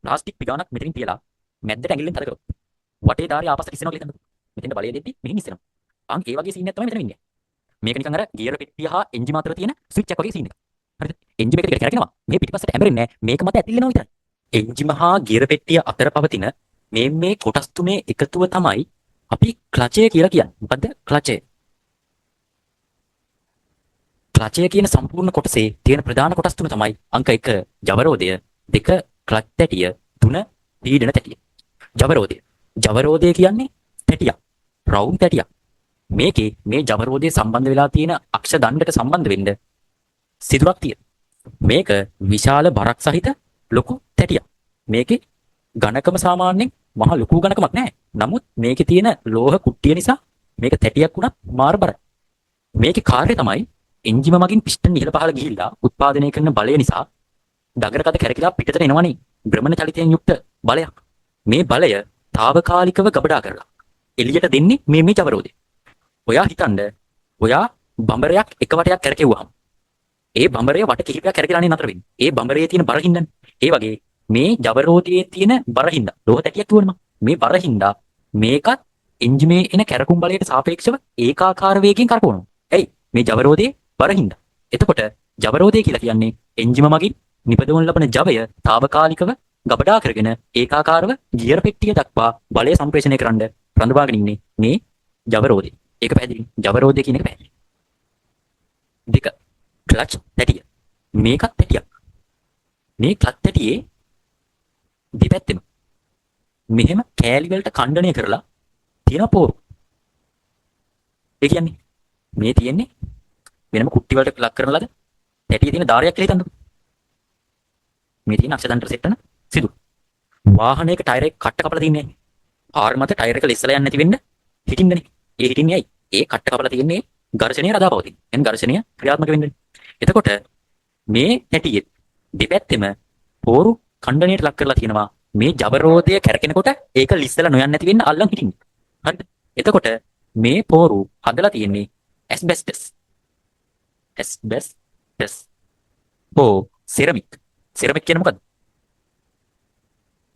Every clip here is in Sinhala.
ප්ලාස්ටික් පිගානක් මෙතනින් තියලා මැද්දට ඇඟිල්ලෙන් තද කරොත් වටේ ධාරය ආපස්සට ඉස්සෙනවා කියලා හිතන්නකෝ. මෙතෙන්ට බලය දෙද්දි මෙහෙන් ඉස්සෙනවා. අන් ඒ වගේ සීන් එකක් තමයි මෙතන වෙන්නේ. මේක නිකන් අර ගියර් පෙට්ටිය හා එන්ජිම අතර තියෙන ස්විච් එකක් වගේ සීන් එකක්. හරිද? එන්ජිම එක ටික කැරකෙනවා. මේ පිටිපස්සට ඇඹරෙන්නේ නැහැ. මේක මත ඇතිල්ලෙනවා විතරයි. එන්ජිම හා ගියර් පෙට්ටිය අතර පවතින මේ මේ කොටස් තුනේ එකතුව තමයි අපි ක්ලචය කියලා කියන්නේ. මොකද්ද ක්ලචය? ක්ලචය කියන සම්පූර්ණ කොටසේ තියෙන ප්‍රධාන කොටස් තුන තමයි අංක 1 ජවරෝධය, 2 ක්ලච් තැටිය, 3 පීඩන තැටිය. ජවරෝධය. ජවරෝධය කියන්නේ තැටියක්. රවුම් තැටියක්. මේකේ මේ ජවරෝධය සම්බන්ධ වෙලා තියෙන අක්ෂ දණ්ඩට සම්බන්ධ වෙන්න සිදුරක් තියෙනවා. මේක විශාල බරක් සහිත ලොකු තැටියක්. මේකේ ඝනකම සාමාන්‍යයෙන් මහ ලොකු ඝනකමක් නෑ. නමුත් මේකේ තියෙන ලෝහ කුට්ටිය නිසා මේක තැටියක් වුණත් මාර බරයි. මේකේ කාර්යය තමයි එන්ජිම මගින් පිස්ටන් ඉහළ පහළ ගිහිල්ලා උත්පාදනය කරන බලය නිසා දගර කද කැරකිලා පිටතට එනවනේ භ්‍රමණ චලිතයෙන් යුක්ත බලයක්. මේ බලය තාවකාලිකව ගබඩා කරලා එළියට දෙන්නේ මේ මේ ජවරෝධය. ඔයා හිතන්න, ඔයා බඹරයක් එක වටයක් කැරකෙව්වහම ඒ බඹරය වට කිහිපයක් කැරකිලා නේ නතර වෙන්නේ. ඒ බඹරයේ තියෙන බර හින්දානේ. ඒ වගේ මේ ජවරෝධයේ තියෙන බර හින්දා, ලෝහ තැටියක් කිව්වනේ මං. මේ බර හින්දා මේකත් එන්ජිමේ එන කැරකුම් බලයට සාපේක්ෂව ඒකාකාර වේගයෙන් කරකවනවා. ඇයි? මේ ජවරෝධයේ බර හින්දා. එතකොට ජවරෝධය කියලා කියන්නේ එන්ජිම මගින් නිපදවනු ලබන ජවය තාවකාලිකව ගබඩා කරගෙන ඒකාකාරව ගියර් පෙට්ටිය දක්වා බලය සම්ප්‍රේෂණය කරන්න රඳවාගෙන ඉන්නේ මේ ජවරෝධය. ඒක පැහැදිලි. ජවරෝධය කියන එක පැහැදිලි. දෙක, ක්ලච් තැටිය. මේකත් තැටියක්. මේ ක්ලච් තැටියේ දෙපැත්තෙම මෙහෙම කෑලි වලට ඛණ්ඩණය කරලා තියෙන පෝරු. ඒ කියන්නේ මේ තියෙන්නේ වෙනම කුට්ටි වලට ලක් කරන ලද තැටියේ තියෙන ධාරයක් කියලා හිතන්නකෝ. මේ තියෙන අක්ෂ දණ්ඩට සෙට් වෙන සිදුර. වාහනයක ටයර් එක කට්ට කපලා තින්නේ. පාර මත ටයර් එක ලිස්සලා යන්නේ නැති වෙන්න හිටින්නනේ. ඒ හිටින්නේ ඇයි? ඒ කට්ට කපලා තියෙන්නේ ඝර්ෂණය රඳා පවතින. එන් ඝර්ෂණය ක්‍රියාත්මක වෙන්නේ. එතකොට මේ තැටියේ දෙපැත්තෙම පෝරු ඛණ්ඩණයට ලක් කරලා තියෙනවා. මේ ජවරෝධය කැරකෙනකොට ඒක ලිස්සලා නොයන්නේ නැති වෙන්න අල්ලන් හිටින්නේ. හරිද? එතකොට මේ පෝරු හදලා තියෙන්නේ ඇස්බෙස්ටස්. ඇස්බෙස්ටස්. හෝ සෙරමික්. සෙරමික් කියන්නේ මොකද්ද?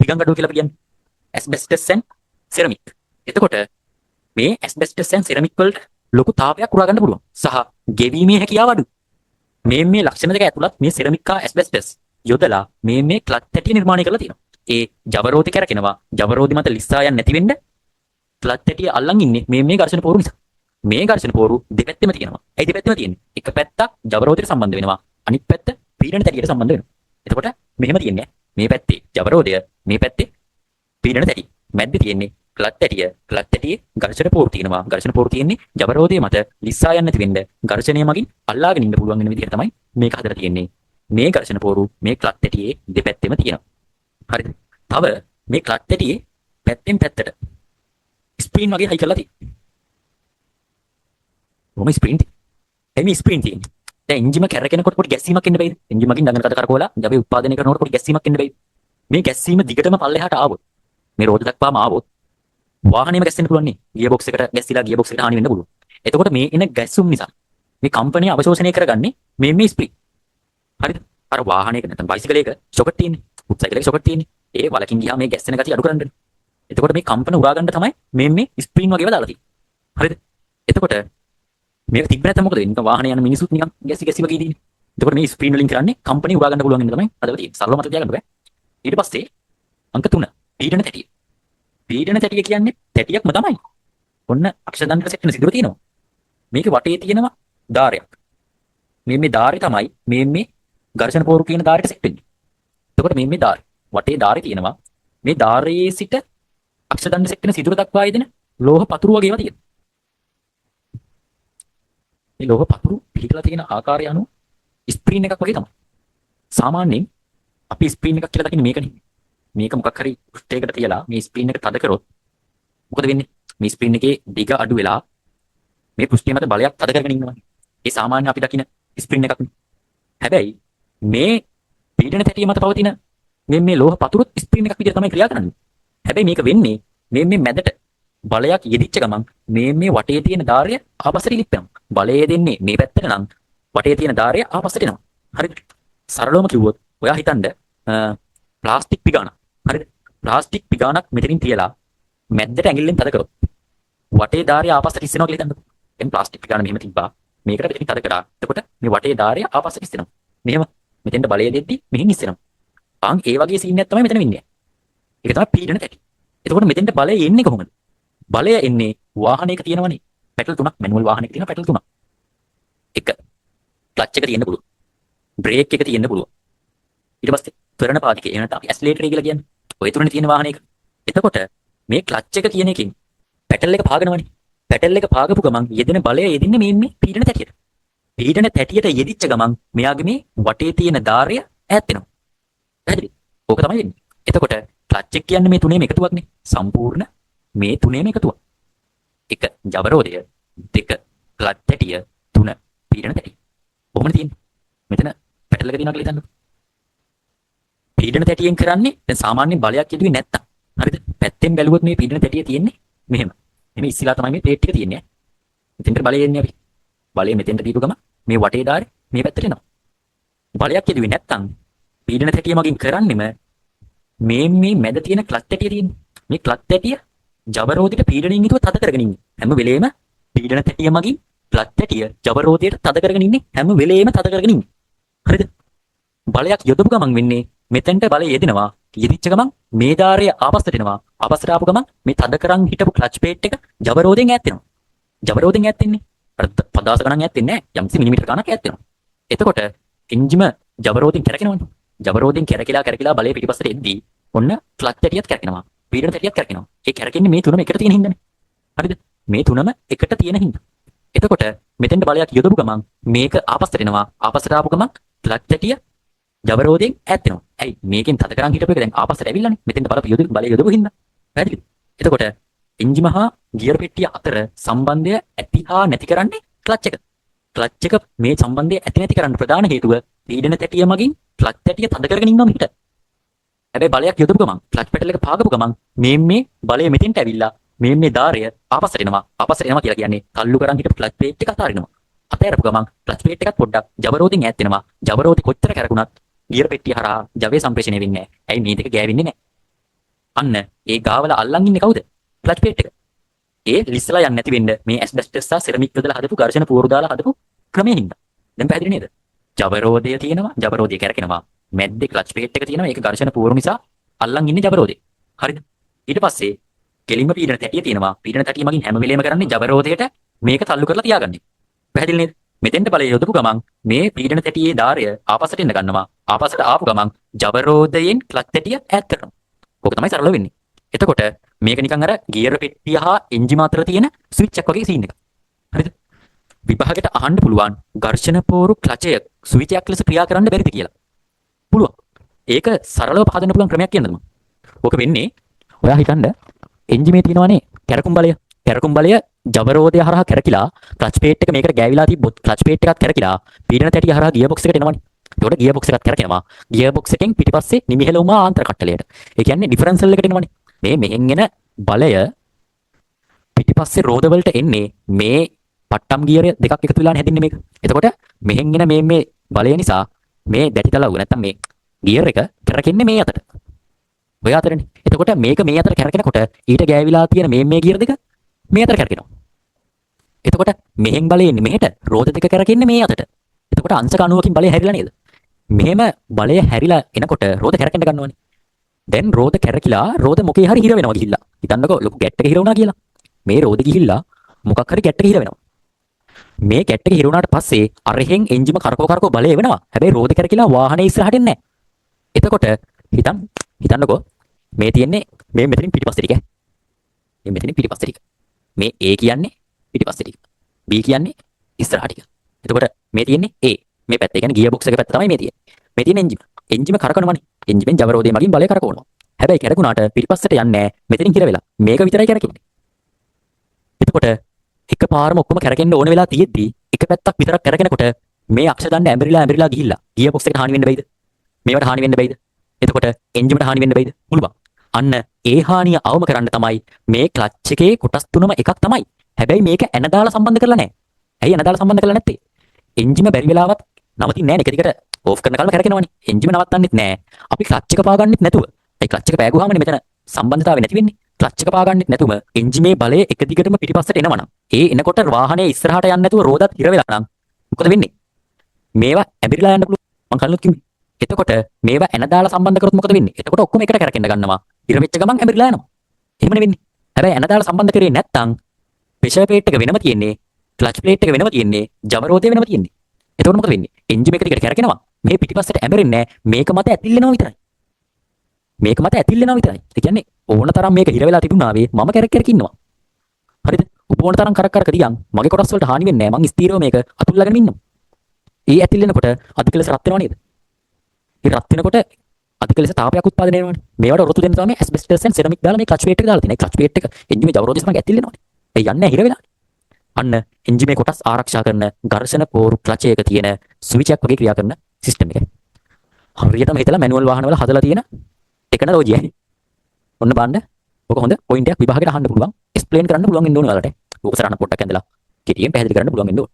පිගංගඩුව කියලා අපි කියන්නේ. ඇස්බෙස්ටස් and ceramic. එතකොට මේ ඇස්බෙස්ටස් and ceramic වලට ලොකු තාපයක් උරා ගන්න පුළුවන්. සහ ගෙවීමේ හැකියාව අඩුයි. මේ මේ ලක්ෂණ දෙක ඇතුළත් මේ සෙරමික් හා ඇස්බෙස්ටස් යොදලා මේ මේ ක්ලච් තැටිය නිර්මාණය කරලා තියෙනවා. ඒ ජවරෝධි කැරකෙනවා. ජවරෝධි මත ලිස්සා යන්නේ නැති වෙන්න ක්ලච් තැටිය අල්ලන් ඉන්නේ මේ මේ ඝර්ෂණ පෝරු නිසා. මේ ඝර්ෂණ පෝරු දෙපැත්තෙම තියෙනවා. ඇයි දෙපැත්තෙම තියෙන්නේ? එක පැත්තක් ජවරෝධයට සම්බන්ධ වෙනවා. අනිත් පැත්ත පීඩන තැටියට සම්බන්ධ වෙනවා. එතකොට මෙහෙම තියෙන්නේ මේ පැත්තේ ජවරෝධය, මේ පැත්තේ පීඩන තැටිය. මැද්දේ තියෙන්නේ ක්ලච් තැටිය. ක්ලච් තැටියේ ඝර්ෂණ පෝරු තියෙනවා. ඝර්ෂණ පෝරු තියෙන්නේ ජවරෝධය මත ලිස්සා යන්නේ නැති වෙන්න ඝර්ෂණය මගින් අල්ලාගෙන ඉන්න පුළුවන් වෙන විදිහට තමයි මේක හදලා තියෙන්නේ. මේ ඝර්ෂණ පෝරු මේ ක්ලච් තැටියේ දෙපැත්තෙම තියෙනවා. හරිද? තව මේ ක්ලච් තැටියේ පැත්තෙන් පැත්තට ස්ප්‍රින් වගේ හයි කරලා තියෙනවා. කොහොම ස්ප්‍රින් තියෙන්නේ? ඇයි මේ ස්ප්‍රින් තියෙන්නේ? දැන් එන්ජිම කැරකෙනකොට පොඩි ගැස්සීමක් එන්න බැයිද? එන්ජිම මගින් දඟන කද කරකවලා ජවය උත්පාදනය කරනකොට පොඩි ගැස්සීමක් එන්න බැයිද? මේ ගැස්සීම දිගටම පල්ලෙහාට ආවොත්, මේ රෝද දක්වාම ආවොත් වාහනේම ගැස්සෙන්න පුළුවන් නේ. ගියර් බොක්ස් එකට ගැස්සිලා ගියර් බොක්ස් එකට හානි වෙන්න පුළුවන්. එතකොට මේ එන ගැස්සුම් නිසා මේ කම්පනය අවශෝෂණය කරගන්නේ මේ මේ ස්ප්‍රින්. හරිද? අර වාහනයක නැත්නම් බයිසිකලයක ෂොකට් තියෙන්නේ. සයිකලයක ෂොකට් තියෙන්නේ. ඒ වලකින් ගියාම මේ ගැස්සෙන ගතිය අඩු කරන්නනේ. එතකොට මේ කම්පන උරා ගන්න තමයි මේ මේ ස්ප්‍රින් වගේව දාලා තියෙන්නේ. හරිද? එතකොට මේක තිබ්බ නැත්නම් මොකද වෙන්නේ? නිකන් වාහනේ යන මිනිසුත් නිකන් ගැසි ගැසි වගේ ඉන්නේ. එතකොට මේ ස්ප්‍රින් වලින් කරන්නේ කම්පනය උරා ගන්න පුළුවන් වෙන තමයි හදලා තියෙන්නේ. සරලව මතක තියාගන්න බෑ. ඊට පස්සේ අංක 3 පීඩන තැටිය. පීඩන තැටිය කියන්නේ තැටියක්ම තමයි. ඔන්න අක්ෂ දණ්ඩට සෙට් වෙන සිදුර තියෙනවා. මේකේ වටේ තියෙනවා ධාරයක්. මේ මේ ධාරය තමයි මේ මේ ඝර්ෂණ පෝරු කියන ධාරයට සෙට් වෙන්නේ. එතකොට මේ මේ ධාරය වටේ ධාරය තියෙනවා. මේ ධාරයේ සිට අක්ෂ දණ්ඩ සෙට් වෙන සිදුර දක්වා යෙදෙන ලෝහ පතුරු වගේ ඒවා තියෙනවා. මේ ලෝහ පතුරු පිහිටලා තියෙන ආකාරය අනුව ස්ප්‍රින් එකක් වගේ තමයි. සාමාන්‍යයෙන් අපි ස්ප්‍රින් එකක් කියලා දකින්නේ මේකනේ. මේක මොකක් හරි පෘෂ්ඨයකට තියලා මේ ස්ප්‍රින් එක තද කරොත් මොකද වෙන්නේ? මේ ස්ප්‍රින් එකේ දිග අඩු වෙලා මේ පෘෂ්ඨය මත බලයක් තද කරගෙන ඉන්නවනේ. ඒ සාමාන්‍ය අපි දකින ස්ප්‍රින් එකක් නේ. හැබැයි මේ පීඩන තැටිය මත පවතින මේ මේ ලෝහ පතුරුත් ස්ප්‍රින් එකක් විදිහට තමයි ක්‍රියා කරන්නේ. හැබැයි මේක වෙන්නේ මේ මේ මැදට බලයක් යෙදිච්ච ගමන් මේ මේ වටේ තියෙන ධාරය ආපස්සට ඉලිප් වෙනවා. බලය දෙන්නේ මේ පැත්තට නම් වටේ තියෙන ධාරය ආපස්සට එනවා. හරිද? සරලවම කිව්වොත් ඔයා හිතන්න ප්ලාස්ටික් පිගාන. ප්ලාස්ටික් පිගානක් මෙතනින් තියලා මැද්දට ඇඟිල්ලෙන් තද කරොත් වටේ ධාරය ආපස්සට ඉස්සෙනවා කියලා හිතන්නකෝ. දැන් ප්ලාස්ටික් පිගාන මෙහෙම තිබ්බා. මේකට මෙතනින් තද කරා. එතකොට මේ වටේ ධාරය ආපස්සට ඉස්සෙනවා. මෙහෙම මෙතෙන්ට බලය දෙද්දි මෙහෙන් ඉස්සෙනවා. ආන් ඒ වගේ සීන් එකක් තමයි මෙතන වෙන්නේ. ඒක තමයි පීඩන තැටි. එතකොට මෙතෙන්ට බලය එන්නේ කොහොමද? බලය එන්නේ වාහනයක තියෙනවනේ. පැටල් තුනක්, මැනුවල් වාහනයක තියෙන පැටල් තුනක්. එක ක්ලච් එක තියෙන්න පුළුවන්. බ්‍රේක් එක තියෙන්න පුළුවන්. ඊට පස්සේ ත්වරණ පාදිකය. එහෙම නැත්නම් අපි ඇක්සිලරේටර් කියලා කියන්නේ. ඔය තුනනේ තියෙන වාහනයක. එතකොට මේ ක්ලච් එක කියන එකෙන් පැටල් එක පාගනවනේ. පැටල් එක පාගපු ගමන් යෙදෙන බලය යෙදින්නේ මේ මේ පීඩන තැටියට. පීඩන තැටියට යෙදිච්ච ගමන් මෙයාගේ මේ වටේ තියෙන ධාරය ඈත් වෙනවා. පැහැදිලිද? ඕක තමයි වෙන්නේ. එතකොට ක්ලච් එක කියන්නේ මේ තුනේම එකතුවක්නේ. සම්පූර්ණ මේ තුනේම එකතුවක්. එක ජවරෝධය, දෙක ක්ලච් තැටිය, තුන පීඩන තැටිය. කොහොමද තියෙන්නේ? මෙතන පැටල් එක තියෙනවා කියලා හිතන්නකෝ. පීඩන තැටියෙන් කරන්නේ දැන් සාමාන්‍ය බලයක් යෙදුවේ නැත්තම්. හරිද? පැත්තෙන් බැලුවොත් මේ පීඩන තැටිය තියෙන්නේ මෙහෙම. මෙහෙම ඉස්සිලා තමයි මේ ප්ලේට් ටික තියෙන්නේ ඈ. මෙතෙන්ට බලය එන්නේ අපි. බලය මෙතෙන්ට දීපු ගම මේ වටේ ධාරය මේ පැත්තට එනවා. බලයක් යෙදුවේ නැත්තම් පීඩන තැටිය මගින් කරන්නෙම මේ මේ මැද තියෙන ක්ලච් තැටිය තියෙන්නේ. මේ ක්ලච් තැටිය ජවරෝධයට පීඩනයෙන් යුතුව තද කරගෙන ඉන්නේ. හැම වෙලේම පීඩන තැටිය මගින් ක්ලච් තැටිය ජවරෝධයට තද කරගෙන ඉන්නේ. හැම වෙලේම තද කරගෙන ඉන්නේ. හරිද? බලයක් යොදපු ගමන් වෙන්නේ මෙතෙන්ට බලය යෙදෙනවා. යෙදිච්ච ගමන් මේ ධාරය ආපස්සට එනවා. ආපස්සට ආපු ගමන් මේ තද කරන් හිටපු ක්ලච් ප්ලේට් එක ජවරෝධයෙන් ඈත් වෙනවා. ජවරෝධයෙන් ඈත් වෙන්නේ අර පදාස ගණන් ඈත් වෙන්නේ නැහැ. යම්කිසි මිලිමීටර ගණනක් ඈත් වෙනවා. එතකොට එන්ජිම ජවරෝධයෙන් කැරකෙනවනේ. ජවරෝධයෙන් කැරකිලා කැරකිලා බලය පිටිපස්සට එද්දී ඔන්න ක්ලච් තැටියත් කැරකෙනවා. පීඩන තැටියත් කැරකෙනවා. ඒ කැරකෙන්නේ මේ තුනම එකට තියෙන හින්දානේ. හරිද? මේ තුනම එකට තියෙන හින්දා. එතකොට මෙතෙන්ට බලයක් යොදපු ගමන් මේක ආපස්සට එනවා. ආපස්සට ආපු ගමන් ක්ලච් තැටිය ජවරෝධයෙන් ඈත් වෙනවා. ඇයි මේකෙන් තද කරන් හිටපු එක දැන් ආපස්සට ඇවිල්ලානේ. මෙතෙන්ට බලය යොදපු හින්දා. පැහැදිලිද? එතකොට එන්ජිම හා ගියර් පෙට්ටිය අතර සම්බන්ධය ඇති හා නැති කරන්නේ ක්ලච් එක. ක්ලච් එක මේ සම්බන්ධය ඇති නැති කරන්න ප්‍රධාන හේතුව පීඩන තැටිය මගින් ක්ලච් තැටිය තද කරගෙන ඉන්නවා මෙහෙට. හැබැයි බලයක් යොදපු ගමන් ක්ලච් පැඩල් එක පාගපු ගමන් මේ මේ බලය මෙතෙන්ට ඇවිල්ලා මේ මේ ධාරය ආපස්සට එනවා. ආපස්සට එනවා කියලා කියන්නේ තල්ලු කරන් හිටපු ක්ලච් ප්ලේට් එක අතාරිනවා. අතෑරපු ගමන් ක්ලච් ප්ලේට් එකත් පොඩ්ඩක් ජවරෝධයෙන් ඈත් වෙනවා. ජවරෝධي කොච්චර කැරකුණත් ගියර් පෙට්ටිය හරහා ජවය සම්ප්‍රේෂණය වෙන්නේ නැහැ. ඇයි මේ දෙක ගෑවෙන්නේ නැහැ. අන්න ඒ ගාවල අල්ලන් ඉන්නේ කවුද? ක්ලච් ප්ලේට් එක. ඒ ලිස්සලා යන්නේ නැති වෙන්න මේ ඇස්බෙස්ටස් සහ සෙරමික් යොදලා හදපු ඝර්ෂණ පුවරු දාලා හදපු ක්‍රමය හින්දා. දැන් පැහැදිලි නේද? ජවරෝධය තියෙනවා, ජවරෝධය කැරකෙනවා. මැද්දේ ක්ලච් ප්ලේට් එක තියෙනවා, ඒක ඝර්ෂණ පුවරු නිසා අල්ලන් ඉන්නේ ජවරෝධය. හරිද? ඊට පස්සේ කෙලින්ම පීඩන තැටිය තියෙනවා. පීඩන තැටිය මගින් හැම වෙලේම කරන්නේ ජවරෝධයට මේක තල්ලු කරලා තියාගන්නේ. පැහැදිලි නේද? මෙතෙන්ට බලය යොදපු ගමන් මේ පීඩන තැටියේ ධාරය ආපස්සට එන්න ගන්නවා. ආපස්සට ආපු ගමන් ජවරෝධයෙන් ක්ලච් තැටිය ඈත් කරනවා. ඕක තමයි සරල වෙන්නේ. එතකොට මේක නිකන් අර ගියර් පෙට්ටිය හා එන්ජිම අතර තියෙන ස්විච් එකක් වගේ සීන් එකක්. හරිද? විභාගෙට අහන්න පුළුවන් ඝර්ෂණ පෝරු ක්ලචය ස්විච් එකක් ලෙස ක්‍රියා කරන්න බැරිද කියලා. පුළුවන්. ඒක සරලව පහදන්න පුළුවන් ක්‍රමයක් කියන්නද මම? ඕක වෙන්නේ ඔයා හිතන්න එන්ජිමේ තියෙනවනේ කැරකුම් බලය. කැරකුම් බලය ජවරෝධය හරහා කැරකිලා ක්ලච් ප්ලේට් එක මේකට ගෑවිලා තිබ්බොත් ක්ලච් ප්ලේට් එකත් කැරකිලා පීඩන තැටිය හරහා ගියර් බොක්ස් එකට එනවනේ. එතකොට ගියර් බොක්ස් එකත් කැරකෙනවා. ගියර් බොක්ස් එකෙන් පිටිපස්සේ නිමිහෙලුම ආන්තර කට්ටලයට. ඒ කියන්නේ ඩිෆරන්ෂල් එකට එනවනේ. මේ මෙහෙන් එන බලය පිටිපස්සේ රෝද වලට එන්නේ මේ පට්ටම් ගියර් දෙකක් එකතු වෙලානේ හැදින්නේ මේක. එතකොට මෙහෙන් එන මේ මේ බලය නිසා මේ දැටි තලව්ව නැත්තම් මේ ගියර් එක කැරකෙන්නේ මේ අතට. ඔය අතරනේ. එතකොට මේක මේ අතට කැරකෙනකොට ඊට ගෑවිලා තියෙන මේ මේ ගියර් දෙක මේ අතට කැරකෙනවා. එතකොට මෙහෙන් බලය එන්නේ මෙහෙට, රෝද දෙක කැරකෙන්නේ මේ අතට. එතකොට අංශක 90කින් බලය හැරිලා නේද? මෙහෙම බලය හැරිලා එනකොට රෝද කැරකෙන්න ගන්නවනේ. දැන් රෝද කැරකිලා රෝද මොකේ හරි හිර වෙනවා ගිහිල්ලා. හිතන්නකෝ ලොකු ගැට් එක හිර වුණා කියලා. මේ රෝද ගිහිල්ලා මොකක් හරි ගැට් එක හිර වෙනවා. මේ ගැට් එක හිර වුණාට පස්සේ අරහෙන් එන්ජිම කරකෝ කරකෝ බලය එවනවා. හැබැයි රෝද කැරකිලා වාහනේ ඉස්සරහට එන්නේ නැහැ. එතකොට හිතන්නකෝ මේ තියෙන්නේ මේ මෙතනින් පිටිපස්සේ ටික. මේ මෙතනින් පිටිපස්සේ ටික. මේ A කියන්නේ පිටිපස්සේ ටික. B කියන්නේ ඉස්සරහ ටික. එතකොට මේ තියෙන්නේ A. මේ පැත්ත. ඒ කියන්නේ ගියර් බොක්ස් එක පැත්ත තමයි මේ තියෙන්නේ. මේ තියෙන එන්ජිම. එන්ජිම කරකවනවනේ. එන්ජිමෙන් ජවරෝධය මගින් බලය කරකවනවා. හැබැයි කැරකුණාට පිටිපස්සට යන්නේ නැහැ. මෙතනින් හිර වෙලා. මේක විතරයි කැරකෙන්නේ. එතකොට එකපාරම ඔක්කොම කැරකෙන්න ඕන වෙලා තියෙද්දි එක පැත්තක් විතරක් කැරකෙනකොට මේ අක්ෂ දණ්ඩ ඇඹරිලා ඇඹරිලා ගිහිල්ලා ගියර් බොක්ස් එකට හානි වෙන්න බැයිද? මේවට හානි වෙන්න බැයිද? එතකොට එන්ජිමට හානි වෙන්න බැයිද? පුළුවන්. අන්න ඒ හානිය අවම කරන්න තමයි මේ ක්ලච් එකේ කොටස් තුනම එකක් තමයි. හැබැයි මේක ඇන දාලා සම්බන්ධ කරලා නැහැ. ඇයි ඇන දාලා සම්බන්ධ කරලා නැත්තේ? එන්ජිම බැරි වෙලාවත් නවතින්නේ නැහැ නේ. එක දිගට ඕෆ් කරන කල්ම කැරකෙනවනේ. එන්ජිම නවත්තන්නෙත් නැහැ. අපි ක්ලච් එක පාගන්නෙත් නැතුව. ඒ ක්ලච් එක පෑගුවාමනේ මෙතන සම්බන්ධතාවය නැති වෙන්නේ? ක්ලච් එක පාගන්නෙත් නැතුව එන්ජිමේ බලය එක දිගටම පිටිපස්සට එනවා නම්, ඒ එනකොට වාහනේ ඉස්සරහට යන්නේ නැතුව රෝදත් හිර වෙලා නම් මොකද වෙන්නේ? මේවා ඇඹරිලා යන්න පුළුවන්. මං කලිනුත් කිව්වේ. එතකොට මේවා ඇන දාලා සම්බන්ධ කරොත් මොකද වෙන්නේ? එතකොට ඔක්කොම එකට කැරකෙන්න ගන්නවා. හිර වෙච්ච ගමන් ඇඹරිලා යනවා. එහෙමනේ වෙන්නේ. හැබැයි ඇන දාලා සම්බන්ධ කරේ නැත්තම් ප්‍රෙෂර් ප්ලේට් එක වෙනම තියෙන්නේ, ක්ලච් ප්ලේට් එක වෙනම තියෙන්නේ, ජවරෝධය වෙනම තියෙන්නේ. එතකොට මොකද වෙන්නේ? එන්ජින් එක දිගට කැරකෙනවා. මේ පිටිපස්සට ඇඹරෙන්නේ නැහැ. මේක මත ඇතිල්ලෙනවා විතරයි. මේක මත ඇතිල්ලෙනවා විතරයි. ඒ කියන්නේ ඕන තරම් මේක හිර වෙලා තිබුණා වේ, මම කැරක් කැරක ඉන්නවා. හරිද? උප ඕන තරම් කරක් කරක දියන් මගේ කොටස් වලට හානි වෙන්නේ නැහැ. මං ස්ථිරව මේක අතුල්ලාගෙන ඉන්නවා. ඒ ඇතිල්ලෙනකොට අධික ලෙස රත් වෙනව නේද? ඒ රත් වෙනකොට අධික ලෙස තාපයක් උත්පාදනය වෙනවනේ. මේවට ඔරොත්තු දෙන්න තමයි ඇස්බෙස්ටස් ඇන්ඩ් සෙරමික් දාලා මේ ක්ලච් ප්ලේට් එක දාලා තියෙන්නේ. ක්ලච් ප්ලේට් එක එන්ජිමේ ජවරෝධය සමග ඇතිල්ලෙනවනේ. ඒ යන්නේ නැහැ, හිර වෙලානේ. අන්න එන්ජිමේ කොටස් ආරක්ෂා කරන ඝර්ෂණ පෝරු ක්ලච් එක තියෙන ස්විච් එකක් වගේ ක්‍රියා කරන සිස්ටම් එකයි. හරියටම හිතලා මැනුවල් වාහනවල හදලා තියෙන ටෙක්නොලොජියයි. ඔන්න බලන්න. ඔක හොඳ පොයින්ට් එකක් විභාගෙට අහන්න පුළුවන්. එක්ස්ප්ලේන් කරන්න පුළුවන් වෙන්න ඕන ඔයාලට. රූප සරණ පොඩ්ඩක් ඇඳලා කෙටියෙන් පැහැදිලි කරන්න පුළුවන් වෙන්න ඕන.